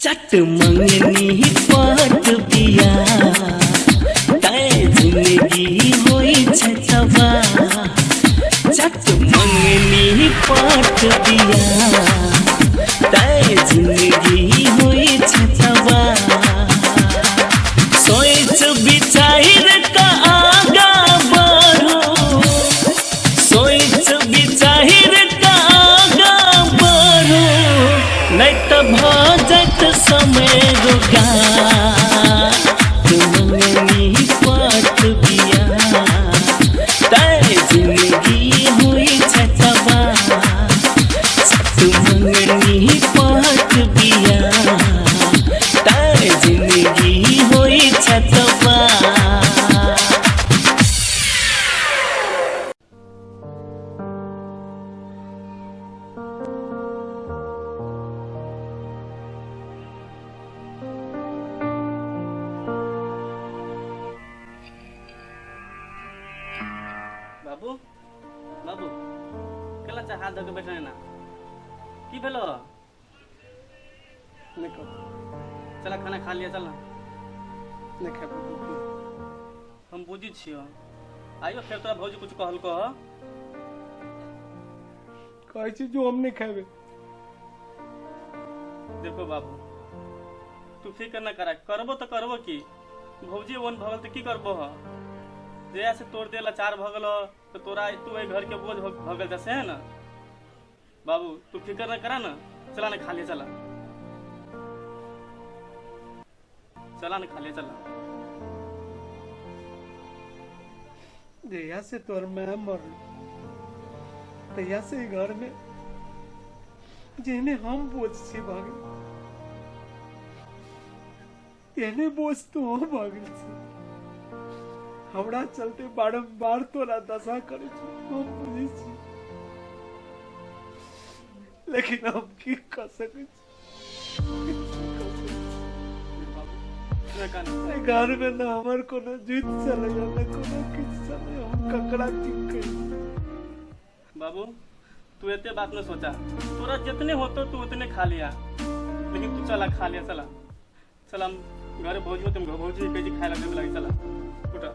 चट मंगनी पट बिया तै जिंदगी होइ छै तबाह। चट मंगनी पट बिया तै जिंदगी होइ छै तबाह। सोच विचार का आगा बढ़ो, सोच विचार का आगा बढ़ो, नहीं तो भऽ जायत समय रोगा। मंगनी पट बिया तै जिंदगी होइ छै तबाह। मंगनी पट बिया तै जिंदगी होइ छै तबाह। बाबू बाबू केला चाहे हाथ धो के बैठल ना की भेलो? नहीं कहो। चला खाना खा लिया, चल ना। नहीं खाए भूख नहीं। हम बुझी छियो, आइयो फेर तोरा भौजी कुछ कहल कह। कहै छी जो हम नहीं खेबे। देखो बाबू तू फिक्र न करा, करबो तो करबो की, भौजी वन भगल तो की करबो ह? जया से तोड़ दे लाचार भगल हो तो तोरा तू एहि घर के बोझ भगल जैसे है ना। बाबू तू फिक्र न करा ना, चला ना खा ले, चला चला ना खा ले चला। जहिया से तोहर माय मरल तहिया से ई घर में जेहने हम बोझ छी भऽ गेल तेहने बोझ तू भऽ गेल छी। हमरा चलते बारम्बार तोरा दशा करै छी, हम बुझै छी, लेकिन हम की कऽ सकै छी? एहि घर में न हमर कोनो जीत चलैया न कोनो किछु चलैया, हम ककरा की कही? बाबू तू एते बात न सोचा, तोरा जितने होतो तू उतने खा लिया, लेकिन तू चला खा लिया, चला चला। हम घरे भौजी होते, हम भौजी कहे खाए ला देवे लगे, चला उठा।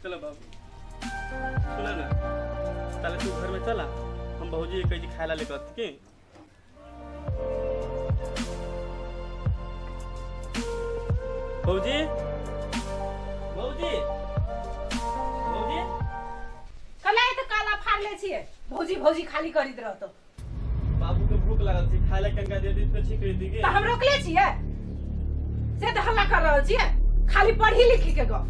चलो बाबू सुना ना, ताले तू घर में चला, हम भौजी कहे खाए ला लेकर की। भौजी भौजी भौजी कला तऽ काला फाड़ले छियै, भौजी भौजी खाली करैत रहतो। बाबू के भूख लागल छै, खाय ला कनका दे दी तऽ ठीक रहिती के। तऽ हम रोकले छियै से तऽ हल्ला कर रहल छियै, खाली पढ़ी लिखी के गप।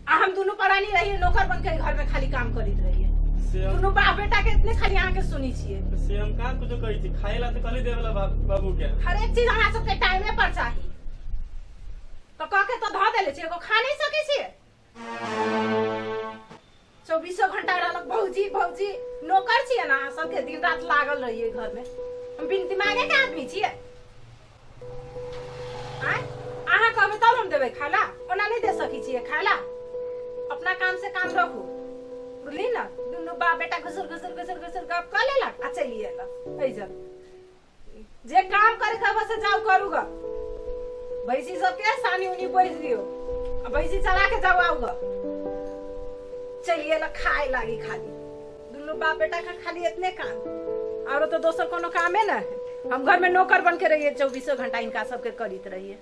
आ हम दुनू प्राणी रहिए नौकर बन के घर में खाली काम करैत रहिए, दुनू बाप बेटा के इतने खाली अहाँ के सुनी छियै। से हम कहाँ कुछो कहै छी, खाय ला तऽ कहली देवे ला बाबू के। हर एक चीज अहाँ सबके टाइमे पर चाही, तऽ कह के तऽ धऽ देले छियै, एगो खा नहीं सकै छियै। चौबीसो घंटा रहलक भौजी भौजी, नौकर छियै ना अहाँ सबके, दिन रात लागल रहिए घर में। हम बिन दिमागे के आदमी छियै? आँय अहाँ कहबै तब हम देबै खाना, ओना नहीं दे सकै छियै खाना। अपना काम से काम रखू, बुझली ना? दुनू बाप बेटा घुसुर घुसुर घुसुर घुसुर गप कऽ लेलक आ चलि एलक। एहि जे काम करे के से जाउ करू ग, भैंसी सबके सानी उनी बैस दियो आ भैंसी चला के जाउ आउ ग। चलि एलक खाए लागी खाली, दुनू बाप बेटा का खाली इतने काम, और तो दोसर कोनो कामे ना है। हम घर में नौकर बन के रहिए चौबीसों घंटा, इनका सबके करित रहिए।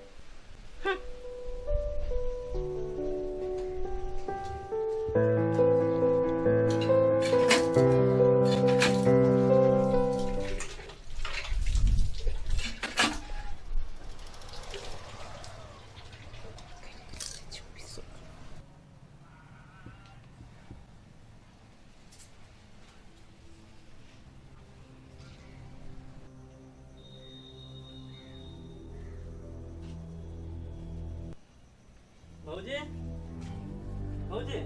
भौजी भौजी।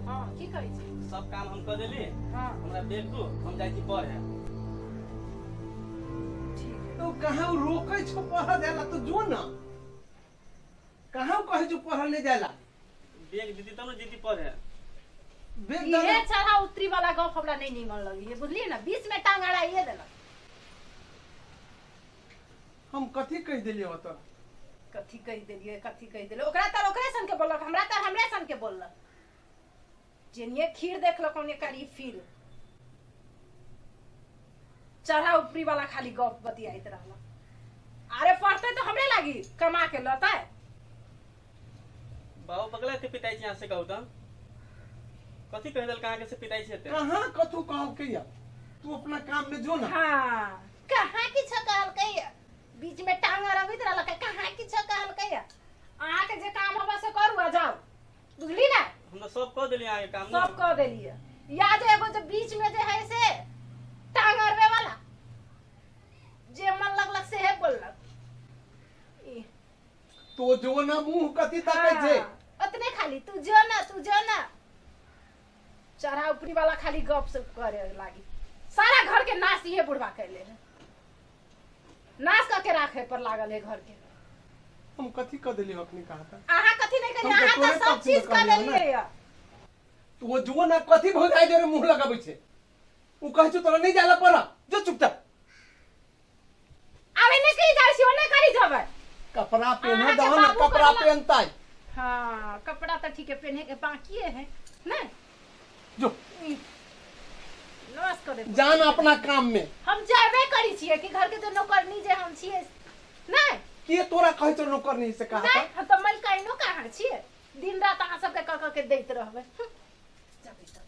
हाँ की कहै छी? सब काम हम कऽ देली। हाँ। हमरा देख दू, हम जाइ छी पढ़े। तो कहाँ रोकै छौ पढ़ऽ जाय ला? तो जो ना, कहाँ कहै छौ पढ़ऽ ले जाय ला? बैग दीदी तब ने दीदी पढ़े। बेच इहे दे चढ़ा उतरी वाला गप हमरा नहीं नीमन लगी है, बुझलिए ना? बीच में टांग अड़ाइए देलक। हम कथी कहि देलियै ओतऽ? कथी कहि देलियै, कथी कहि देलियै? ओकरा तर ओकरे सन के बोललक, हमरा तर हमरे सन के बोललक। जेनिए खीर देखलक ओने करी फिर चढ़ा ऊपरी वाला खाली गप बतियाइत रहलक। अरे पढ़ते तो हमरे लागी कमा के लतै। बाबू पगला एते पिताई छी यहाँ से कहू तऽ कथी कहि देलक अहाँके से पिताई छी एते? कहाँ कथू कहलकै या, तू अपना काम में जो ना। हाँ, कहाँ किछो कहलकै या? बीच में टांग अड़बैत रहलक, कहाँ किछो कहलकै या? अहाँके जे काम होबे से करू आ जाउ, बुझली ना? हम तऽ सब कऽ देलियै अहाँके काम। सब कऽ देलियै या जे एगो जे बीच में जे है से टांग अड़बे वाला, जे मन लगलक सेहे बोललक। ई, तो जो ना मुंह कथी तकै छै? हाँ, ओतने खाली तू जो ना, तू जो ना, चढ़ा ऊपरी वाला खाली गप सप करे लागी। सारा घर के नाश इहे बुढ़वा कैले है, नाश करके राखे पर लागल है घर के। हम कथी कऽ देलियै अखनी कहा था? अहाँ कथी नहीं हम करिए, तऽ अहाँ तोरे तऽ सब पक्ष में चीज कर कहलियौ ने। देलियै। तो जो ना कथी भौजाई जोरे मुंह लगाबै छै? उ कहै छौ तोरा नहीं जाला पड़ा, जो चुपचाप। आबे नहीं कही जाइ छी, ओने करी जेबै। कपड़ा पहने अहाँके दहो ना, बाबू कपड़ा कहलक। पहनतै। हाँ, कपड़ा तऽ ठीक है, पहने के बाकी है नहीं। जो नमस्कार करे जान अपना काम में। हम जाबे करी छियै कि घर के जो नौकरनी जे हम छियै नहीं। के तोरा कहै छौ नौकरनी से कहा? नहीं, हम तऽ मलकाइनो कहाँ छियै? दिन रात अहाँ सबके कऽ कऽ के दैत रहबै। जेबै तऽ।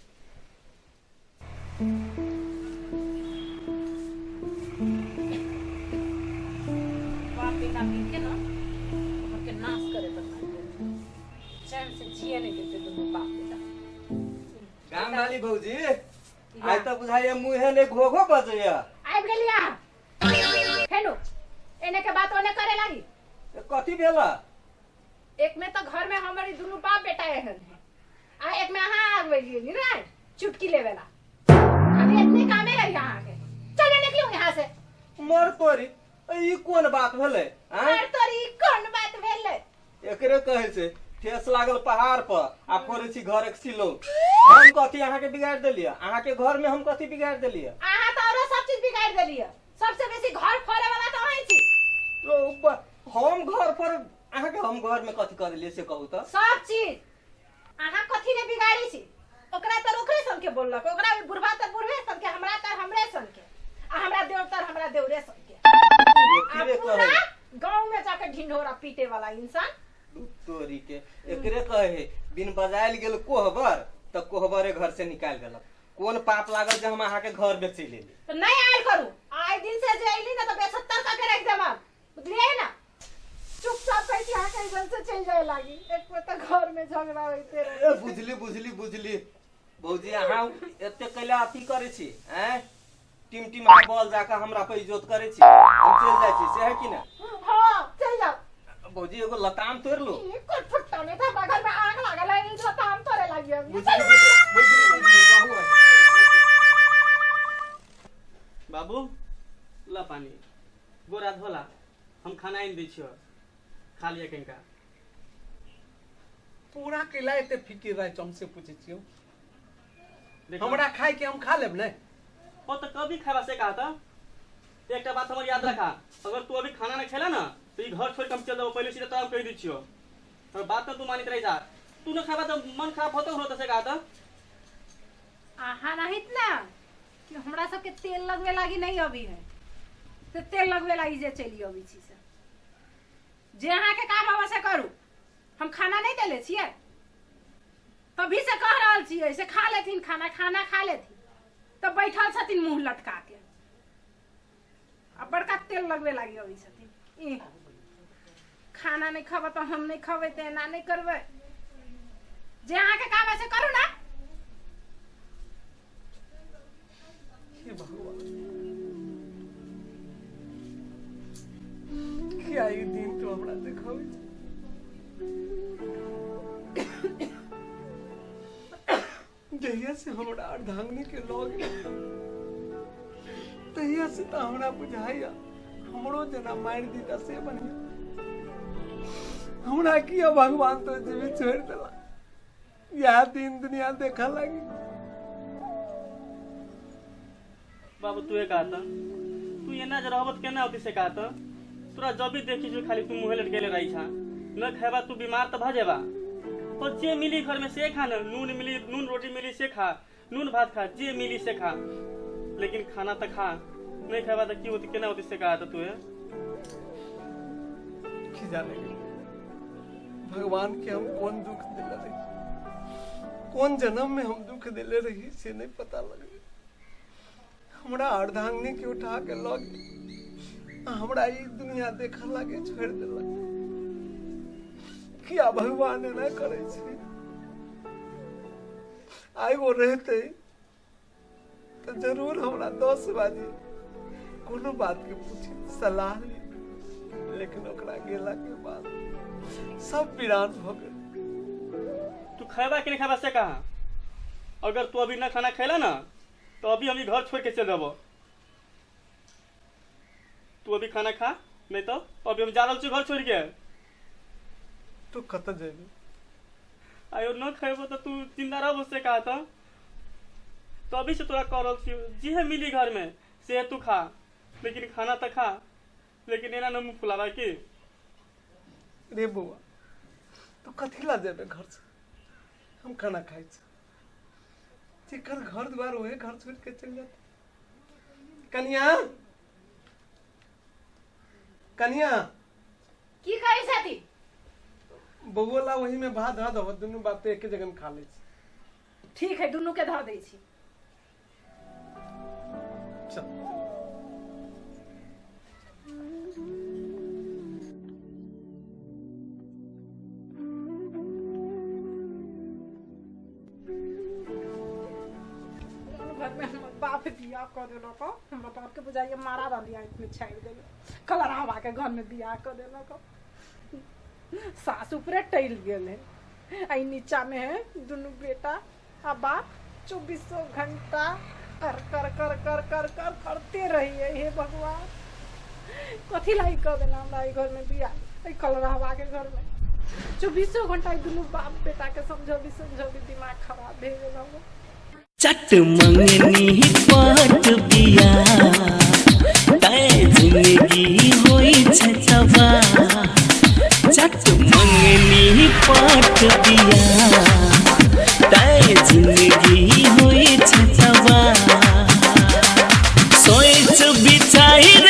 बाप बेटा मिलके ना घर के नाश करे पर लागल है। चैन से जिए नहीं देते दुनू बाप बेटा। गाम वाली भौजी, आइ तऽ बुझाइया मुँहे ने घोघो बजैया। आबि गेली अहाँ फेनु एने के बात ओने करे लागी। ए, कथी भेला? एक में तो घर में हमर ई दुनू बाप बेटा एहन है आ एक में अहाँ आबि गेली ने चुटकी लेवेला। अभी इतने कामे रही अहाँ के, चलो निकलू यहाँ से। मर तोरी, ई कोन बात भेलै? आँय? मर तोरी, ई कोन बात भेलै? एकरे कहै छै ठेस लागल पहाड़ पर आ फोड़ै छी घरक सिलो। हम कथी अहाँके बिगाड़ि देलियै? अहाँके घर में हम कथी बिगाड़ि देलियै? अहाँ तऽ औरो सब चीज बिगाड़ि देलियै, सबसे बेसी घर फोड़े वाला तऽ अहीं छी। रो हम घर पर अहाँके हम घर में कथी कऽ देलियै से कहू तऽ? सब चीज अहाँ कथी ने बिगाड़ी छी। ओकरा तर ओकरे सन के बोललक, ओकरा बुढ़वा तर बुढ़वे सन के, हमरा तर हमरे सन के, आ हमरा देवर तर हमरा देवरे सन के। आ एकरे पूरा कहै गांव में जाके ढिंढोरा पीटे वाला इंसान। तोरी के, एकरे कहे बिन बजायल गेल कोहबर तऽ कोहबरे घर से निकालि देलक। कोन पाप लागल जे हम अहाँके घर बेचि लेली? तो नहीं आयल करू, आइ दिन से जे अइली ना तो बेसत्तर करके रख देब, बुझलियै ना? चुपचाप कहै छी अहाँ कहीं से चलि जाय लागी, एक तो घर में झगड़ा होइते रहे। ए, बुझली बुझली बुझली भौजी, अहाँ एते कैला अथी करै छी? आँय, टिम टिम बॉल जाके हमरा पर इज्जत करै छी, हम चलि जाइ छी से है कि ना? हाँ, चलि जाउ। भौजी, एगो लताम तोड़ि लू। ई कोन फुट्टा नहीं था, बगल में आग लागल है, ई लताम तोड़े लागी अभी। बुझली बुझली बुझली, बहु है। बाबू ल पानी, गोर हाथ धोला, हम खाना आनि दै छियौ, खा लिअ कनिका। पूरा कैला एते फिकिर रहै छौ, हमसे पूछै छियौ? देखो। हमरा खाय के हम खा लेब ने। ओ तऽ कभी खाबा से कहा था। एकटा बात हमर याद रखा, अगर तू अभी खाना नहीं खेला ना तो ई घर छोड़ के हम चल जाबो, पहले सीधा तोरा हम कहि दै छियौ। और बात तो तू मानित रही जा, तू न खाबा तो मन खराब होतो होतो से कहा था। अहाँ नाहित ना कि हमरा सबके तेल लगबे लागी नहीं अभी है तो तेल लगबे लागी जे चलि अबै छी से जे अहाँके काम हवा से करू। हम खाना नहीं देले छियै तभी से कह रहल छियै से खा लेथिन खाना, खाना खा लेथिन तब बैठल छथिन मुँह लटका के आ बड़का तेल लगबे लागी अबै छथिन। ई खाना नहीं खबे तो हम नहीं खबे तो एना नहीं करबै, जे अहाँके काम है से करू ना। हे भगवान, क्या ई दिन तो हमरा देखाबै छै? जहिया से हमरा अर्धांगिनी के लऽ गेल तहिया से तऽ हमरा बुझाइया हमरो जेना मारि दीता से बढ़िया। हमरा किया भगवान तो जीवित छोड़ि देला? यह दिन दुनिया देखा लगी। बाबू तू कहता तू एना जे रहबत केना होती से कहता, तोरा जब भी देखी जो खाली तू मुँह लटकेले रही छा, न खेबा तू बीमार तो भ जेबा। और जे मिली घर में से खा न, नून मिली नून रोटी मिली से खा, नून भात खा, जे मिली से खा, लेकिन खाना तो खा। नहीं खेबा तो की होती केना होती से कहता तू की जाने भगवान के हम कौन दुख दिले रही, कौन जन्म में हम दुख दिले रही से नहीं पता लगे। हमरा अर्धांगिनी के उठा के लग हमरा ई दुनिया देखा लागे छोड़ देलक। किया भगवान एना करे छै? आइ वो रहते तो जरूर हमरा 10 बाजी कोनो बात के पूछी सलाह ली, लेकिन ओकरा गेला के बाद सब वीरान भ गेल। तू खेबा कि नहीं खेबा से कहा? अगर तू अभी ना खाना खेला ना तो अभी हम घर छोड़ के चल देबो। तू अभी खाना खा, नहीं तो अभी हम जा रहल छी घर छोड़ के। तू कत जेबी? आयो न खेबो तो तू जिंदा रहबो से कहा था? तो अभी से तोरा कह रहल छी जे मिली घर में से तू खा, लेकिन खाना तो खा, लेकिन एना न मुँह फुलावा की। रे बौआ तू कथी ला जेबे घर से? हम खाना खाइ छी। जेकर घर द्वार वही घर छोड़ के चल जाते। कनिया कनिया की कहै छथि? बौआ ला वही में भात धऽ दहो, दुनू बाप एके जगह में खा लै छी। ठीक है, दुनू के धऽ दै छी। चल बाप बियाह कर देलक, हमरा बाप के बुझाइए मारा रहली आँखि में छाड़ि देलक, कलरहवा के घर में बियाह कर देलक। सास ऊपरे टल गेल है, आई नीचा में है दुनू बेटा आ बाप 24 घंटा कर कर कर कर कर कर करते रहिए। हे भगवान कथी लाई कर देना हमरा ई घर में बियाह, एहि कलरहवा के घर में 24 घंटा दुनू बाप बेटा के समझबी समझबी दिमाग खराब भए गेल हमरा। चट मंगनी पट बिया तै जिंदगी होई छै तबाह। चट मंगनी पट बिया तै जिंदगी होई छै तबाह। सोच बिचार